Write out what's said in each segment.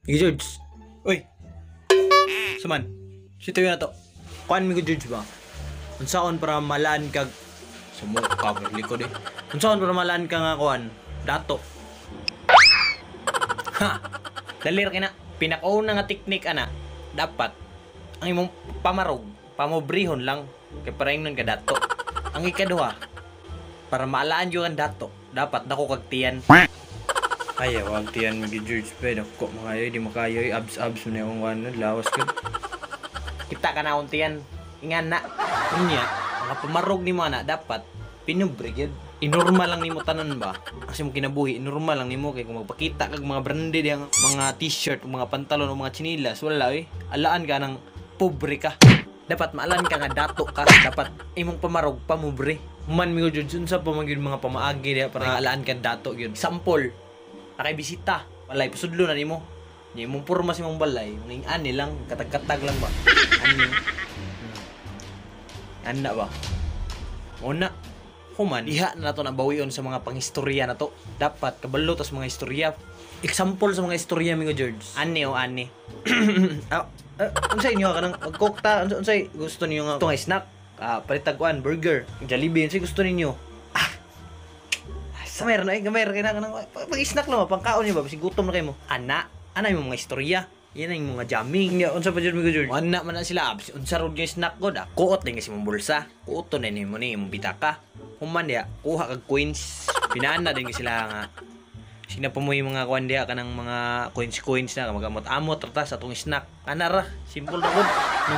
Sige, George. Uy. Suman. Sito yun na to. Kuan mi ko, George ba? Unsaon para malaan kag sumuka ka likod eh. Unsaon para malaan ka nga kuan? Dato. Ha. Dali ra kina. Pinakauna nga teknik ana. Dapat ang imong pamarog, pamobrihon lang kay para ingnon ka dato. Ang ikaduha, para maalaan gyud ang dato, dapat dako kag tiyan. Ay, wag tiyan mi George pe, dako mga di makayo abs abs man akong kuan lawas ko. Kita ka na akong tiyan. Ingan na. Unya, mga pamarog nimo ana dapat pinubre gyud. Inormal lang nimo tanan ba? Kasi mo kinabuhi, inormal lang nimo kay kung magpakita kag mga branded yang mga t-shirt, mga pantalon o mga tsinilas, wala eh. Alaan ka ng pobre ka. Dapat maalan ka nga dato ka. Dapat imong pamarog pamubre. Man mi George, unsa pa man gyud mga pamaagi diha para alaan ka dato gyud. Sample, nakay bisita, balay pasudlo na nimo. Nya imong porma sa imong balay, mga ani lang, katag-katag lang ba. Ani. Ana ba? Una, human, diha na nato na bawion sa mga panghistorya na to. Dapat kabalo tas mga istorya. Example sa mga istorya mingo George. Ani o ani. Unsa inyo kanang magkokta, unsay gusto niyo nga itong snack? Palitag kuan, burger, Jollibee, unsay gusto ninyo? Sa meron ay gamay ra kay na kanang pag-snack lang ba, pangkaon niyo ba, bisig gutom na kayo mo. Ana, ana yung mga istorya. Yan ang mga jamming. Ya, unsa pa jud mi George? Ana man na sila abs. Unsa rod yung snack ko da? Kuot din kasi mong bulsa. Kuoto na nimo ni imong pitaka. Human diya, kuha kag coins. Pinaana din kasi sila nga. Sina pa mo yung mga kuan diya kanang mga coins coins na magamot-amot ra ta sa atong snack. Ana ra, simple ra gud. No.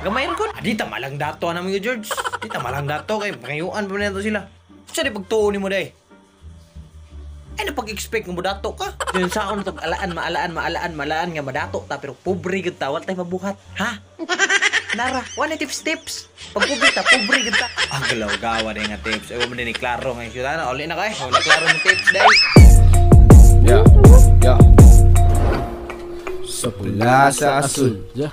Gamay ra gud. Di ta malang dato ana mi George. Di ta malang dato kay pangayuan pa man nato sila. Unsa di pagtuo nimo day? Ay, pag-expect nga modato ka. Yun saon to alaan, maalaan, maalaan, maalaan nga madato ta pero pobre gud ta, wala tay mabuhat. Ha? Nara, wala tips tips. Pag pobre ta, pobre gud ta. Ah, galaw gawa din nga tips. Ay, wa man din ni klaro nga syudad na. Uli na kay. Wala klaro ng tips day. Yeah, yeah. Sa pula sa asul. Yeah.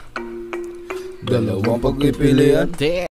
Dalawang pagpipilian. Damn.